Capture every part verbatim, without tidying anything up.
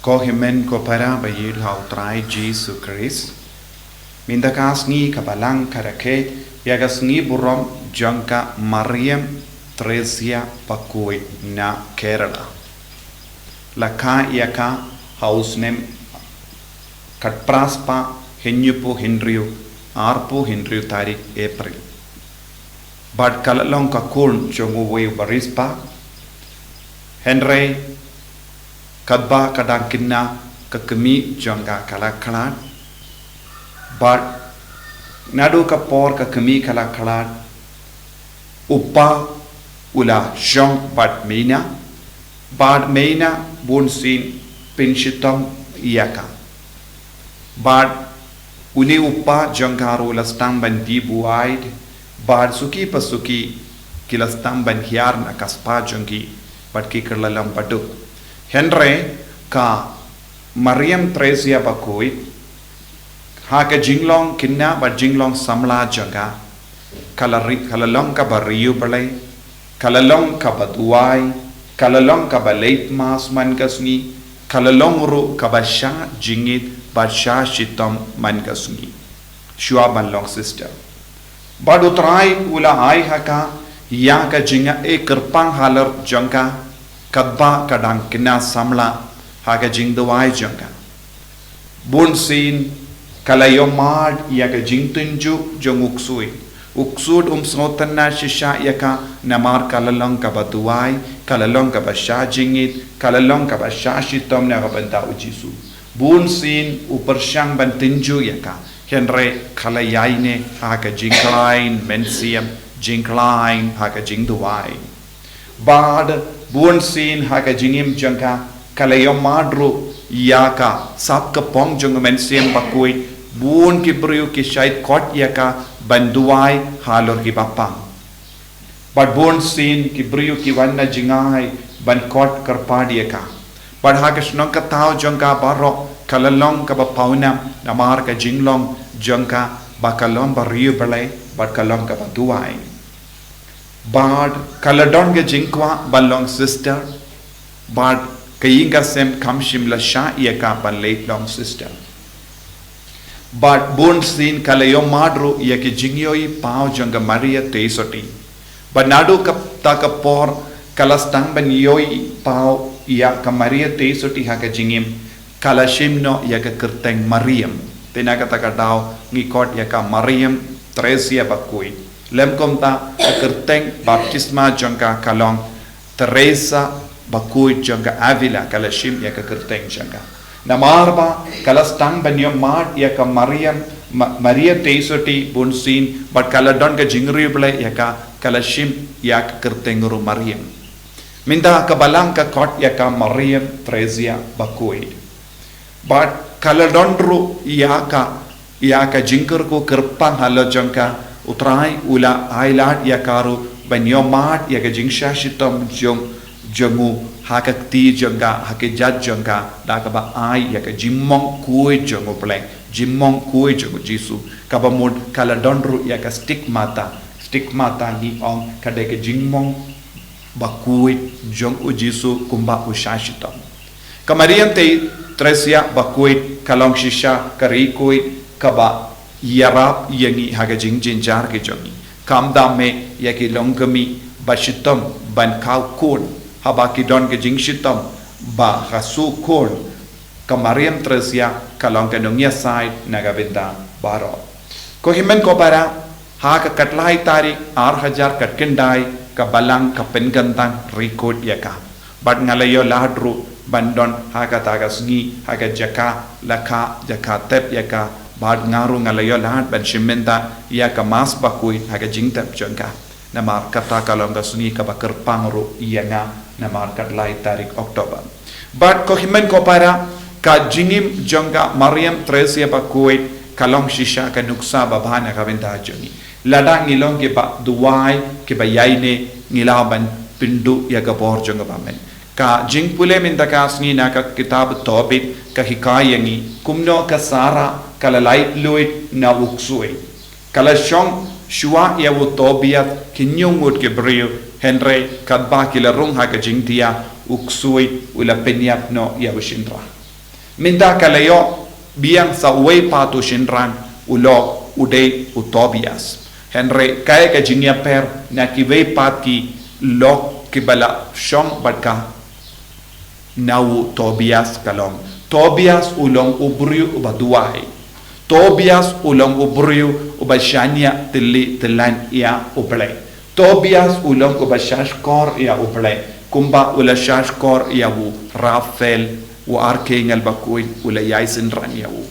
Ko hynmen ko para ba ïeit ha u Trai Jisu Khrist. Mynta ka sngi ka Balang ka rakhe ïa ka sngi burom jong ka Mariam Theresia Bakhuid na Kerala. La kha ïa ka ha u snem khatphra spah hynñiewphew hynriew, arphew hynriew tarik April. Bad ka la long ka khun jong uwei u bariewspah. Hynrei katba ka dang khynnah ka kmie jong ka ka la khlad. Bad naduh ka por ka kmie ka la khlad, u pa u la shong bad meina, bad meina bunsien pynshitom ïa ka. Bad une u pa jong ka ruh la sdang ban die buaid, bad suki pa suki ki la sdang ban hiar na ka spah jong ki, bad ki kylla lem bad u. Hynrei ka Mariam Theresia Bakhuid, ha ka jinglong khynnah bad jinglong samla jong ka, ka la ri-, ka la long kaba riewblei, ka la long kaba duwai, ka la long kaba leit mass man ka sngi, ka la long ruh kaba shah jingngeit bad shah shitom man ka sngi. Shuwa ban long sister. Bad u Trai u la ai ha ka ïa ka jingïaid kyrpang halor jong ka, katba ka dang khynnah samla ha ka jingduwai jong ka. Bunsien ka la ïohmad ïa ka jingtynjuh jong u ksuid. U ksuid um sngewtynnad shisha ïa ka namar ka la long kaba duwai, ka la long kaba shah jingngeit, ka la long kaba shah shitom na ka bynta u Jisu. Bunsien u pyrshang ban tynjuh ïa ka. Hynrei ka la ïaineh ha ka jingkhlaiñ mynsiem, jingkhlaiñ ha ka jingduwai. Bad bunsien ha ka jingim jong ka, ka la ïohmad ruh ïa ka sap ka pong jong u Mynsiem Bakhuid, bun ki briew ki shait kot ïa ka ban duwai halor ki bapang. Bad bunsien ki briew ki wan na jngai ban kot kyrpad ïa ka. Bad ha ka shnong ka thaw jong ka baroh ka la long kaba pawnam namar ka jinglong jong ka ba ka long ba riewblei bad ka long kaba duwai. Bad ka la don ka jingkwah ban long sister. Bad ka ïing ka sem kam shym la shah ïa ka ban leit long sister. Bad bunsien ka la ïohmad ruh ïa ki jingïohi paw jong ka Maria Theisotti. Bad naduh kata ka por ka la sdang ban ïohi paw ïa ka Maria Theisotti ha ka jingim, ka la shim noh ïa ka kyrteng Mariam. Te na kata ka daw ngi kot ïa ka Mariam Theresia Bakhuid. Lym kumta ka kyrteng baptisma jong ka ka long Teresa Bakhuid jong ka Avila, ka la shim ïa ka kyrteng jong ka. Namar ba ka la sdang ban ïohmad ïa ka Mariam, Ma-, Maria Theisotti bunsien, bad ka la don ka jingriewblei ïa ka, ka la shim ïa ka kyrteng ruh Mariam. Mynta ka Balang ka kot ïa ka Mariam Theresia Bakhuid. Bad ka la don ruh ïa ka, ïa ka jingkyrkhu kyrpang halor jong ka, u Trai u la ailad ïa ka ruh ban ïohmad ïa ka jingshah shitom jong, jong u ha ka kti jong ka, ha ka jait jong ka, da kaba ai ïa ka jingmong khuid jong u Blei, jingmong khuid jong u Jisu, kaba mut ka la don ruh ïa ka stigmata, stigmata ngi ong ka dei ka jingmong bakhuid jong u Jisu kumba u shah shitom. Ka Mariam Thei-, Theresia Bakhuid ka long shisha ka riewkhuid kaba ïarap ïa ngi ha ka jingjynjar ki jong ngi. Kam dam eh ïa ki longkmie ba shitom ban khaw khun, haba ki don ka jingshitom ba khaw shu khun. Ka Mariam Theresia ka long ka nongïasaid na ka bynta baroh. Ko hynmen ko para, ha ka khatlai tarik ar hajar khatkhyndai ka Balang ka pynkyntang riewkhuid ïa ka. Bad nga la ïoh lad ruh ban don ha kata ka sngi ha ka jaka la kha, jaka tep ïa ka, bad nga ruh nga la ïoh lad ban shim bynta ïa ka Mass bakhuid ha ka jingtep jong ka. Namar kata ka long ka sngi kaba kyrpang ruh ïa nga, namar khatlai tarik October. Bad ko hynmen ko para, ka jingim jong ka Mariam Theresia Bakhuid ka long shisha ka nuksa babha na ka bynta jong ngi. Lada ngi long kiba duwai, kiba ïaineh, ngi lah ban pynduh ïa ka bor jong ka bamen. Ka jingpule mynta ka sngi na ka kitab Tobit ka hikai ïa ngi kumno ka Sara ka la laitluid na u ksuid. Ka la shong shuwa ïa u Tobias ki hynñiew ngut ki briew, hynrei katba ki la rung ha ka jingthiah, u ksuid u la pynïap noh ïa u shynrang. Mynta ka la ïoh biang sa uwei pat u shynrang, u lok u dei u Tobias. Hynrei kaei ka jingïapher na kiwei pat ki lok kiba la shong bad ka? Na u Tobias ka long, Tobias u long u briew uba duwai. Tobias u long u briew uba shaniah tylli tyllan ïa U Blei. Tobias u long uba shahshkor ïa U Blei, kumba u la shahshkor ïa u Raphael, u arkangel bakhuid u la ïai synran ïa u.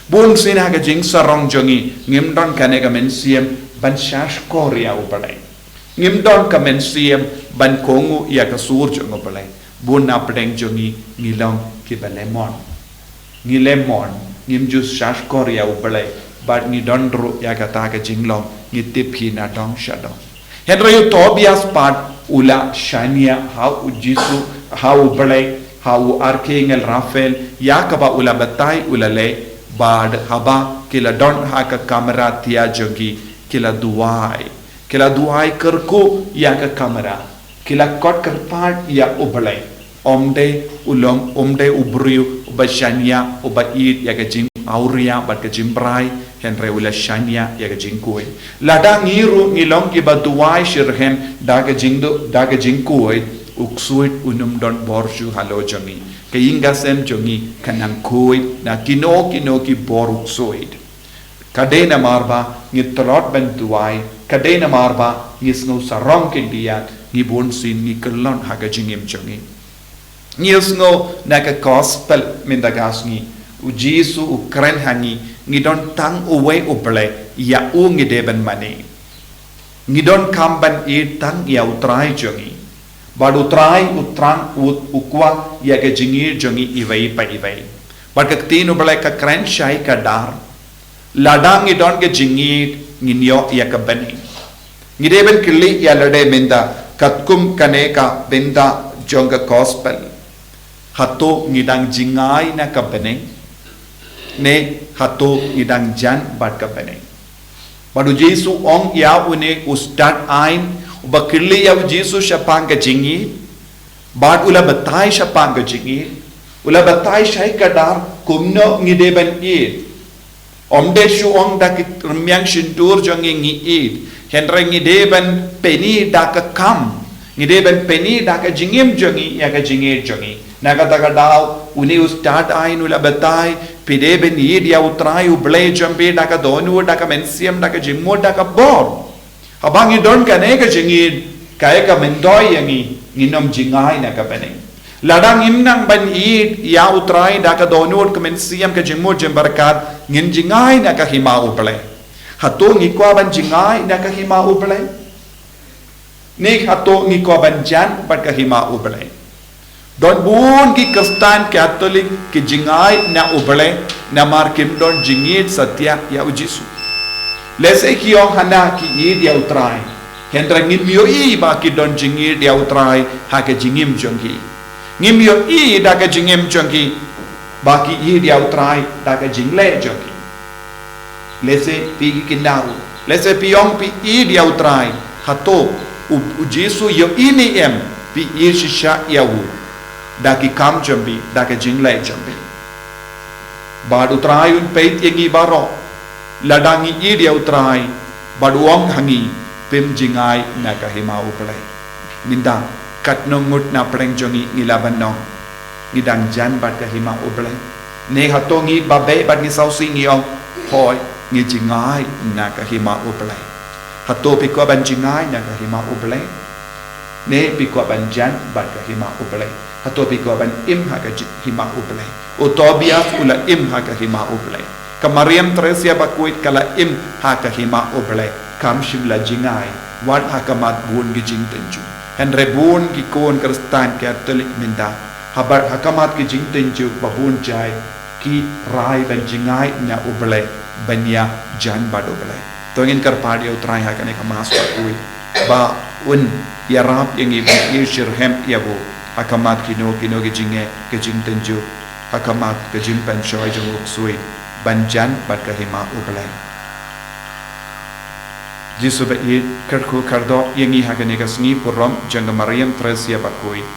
Bun sien ha ka jingsarong jong ngi ngim don kane ka mynsiem ban shahshkor ïa U Blei. Ngim don ka mynsiem ban kohnguh ïa ka sur jong U Blei. Bun na pdeng jong ngi ngi long kiba lemon. Ngi lemon, ngim ju shahshkor ïa U Blei, bad ngi don ruh ïa kata ka jinglong, ngi tip hi na dong sha dong. Hynrei u Tobias pat u la shaniah ha U Jisu, ha U Blei, ha u arkangel Raphael, ïa kaba u la batai u la leh, bad haba ki la don ha ka kamra thiah jong ki, ki la duwai. Ki la duwai kyrkhu ïa ka kamra. Ki la kot kyrpad ïa U Blei. Ym dei u long, ym dei u briew uba shaniah, uba ïeit ïa ka jingawria bad ka jingbrai, hynrei u la shaniah ïa ka jingkhuid. Lada ngi ruh ngi long kiba duwai shitrhem da ka jingdu, da ka jingkhuid, u ksuid un ym don bor shuh halor jong ngi. Ka ïing ka sem jong ngi kan nang khuid na kino kino ki bor u ksuid. Ka dei namar ba ngi tlot ban duwai, ka dei namar ba ngi sngew sarong khyndiat, ngi bun sien ngi kyllon ha ka jingim jong ngi. Ngi sngew na ka gospel mynta ka sngi, U Jisu u kren ha ngi, ngi don tang uwei U Blei, ïa u ngi dei ban mane. Ngi donkam ban ïeit tang ïa U Trai jong ngi. Bad U Trai u thrang, u, u kwah ïa ka jingïeit jong ngi iwei pa iwei. Bad ka ktien U Blei ka kren shai kdar. Lada ngi don ka jingïeit ngin ïoh ïa ka bneng. Ngi dei ban kylli ïa lade mynta, katkum kane ka bynta jong ka gospel. Hato ngi dang jngai na ka bneng? Ne hato ngi dang jan bad ka bneng? Bad U Jisu u ong ïa une u stad aiñ, uba kylli ïa U Jisu shaphang ka jingïeit. Bad u la batai shaphang ka jingïeit. U la batai shai kdar kumno ngi dei ban ïeit. Ym dei shu ong da ki rmiang shyntur jong ngi ngi ïeit. Hynrei ngi dei ban pyni da ka kam. Ngi dei ban pyni da ka jingim jong ngi ïa ka jingïeit jong ngi. Na kata ka daw, une u stad aiñ u la batai, phi dei ban ïeit ïa U Trai U Blei jong phi da ka dohnud, da ka mynsiem, da ka jingmut, da ka bor. Haba ngi don kane ka jingïeit, kaei ka myntoi ïa ngi, ngin ym jngai na ka bneng. Lada ngim nang ban ïeit ïa U Trai da ka dohnud, ka mynsiem, ka jingmut jingpyrkhat, ngin jngai na ka hima U Blei. Hato ngi kwah ban jngai na ka hima U Blei? Ne hato ngi kwah ban jan bad ka hima U Blei? Don bun ki Khristan Katholik ki jngai na U Blei namar kim don jingïeit satia ïa U Jisu. Lehse ki ong hana ki ïeit ïa U Trai. Hynrei ngim ïohi ba ki don jingïeit ïa U Trai ha ka jingim jong ki. Ngim ïohi da ka jingim jong ki ba ki ïeit ïa U Trai da ka jingleh jong ki. Lehse phi ki kyndaw. Lehse phi ong phi ïeit ïa U Trai. Hato U, U Jisu ïohi ne em phi ïeit shisha ïa u? Da ki kam jong phi, da ka jingleh jong phi. Bad U Trai un peit ïa ngi baroh. Lada ngi ïeit ïa U Trai bad u ong ha ngi, phim jngai na ka hima U Blei. Mynta, katno ngut na pdeng jong ngi ngi lah ban ong, ngi dang jan bad ka hima U Blei? Ne hato ngi ba beh bad ngi sawsih ngi ong, hooid, ngi jngai na ka hima U Blei? Hato phi kwah ban jngai na ka hima U Blei? Ne phi kwah ban jan bad ka hima U Blei? Hato phi kwah ban im ha ka ji-, hima U Blei? U Tobias u la im ha ka hima U Blei. Ka Mariam Thresia bakhuid ka la im ha ka hima U Blei. Kam shym la jngai, wat ha khmat bun ki jingtynjuh. Hynrei bun ki khun Khristan Katholik mynta, haba ha khmat ki jingtynjuh ba bun jait, ki rai ban jngai na U Blei, ban ïajan bad U Blei. To ngin kyrpad ïa U Trai ha kane ka Mass bakhuid ba un ïarap ïa ngi ban ïeit shitrhem ïa u ha khmat kino kino ki jingeh, ki jingtynjuh, ha khmat ka jingpynshoi jong u ksuid, ban jan bad ka hima U Blei. Jisu ba ïeit, kyrkhu kyrdoh ïa ngi ha kane ka sngi burom jong ka Mariam Thresia bakhuid,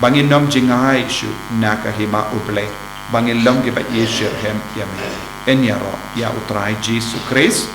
ba ngin ym jngai shuh na ka hima U Blei. ba ngin long kiba ïashitrhem ïa me. Yn ïaroh ïa U Trai Jisu Khrist.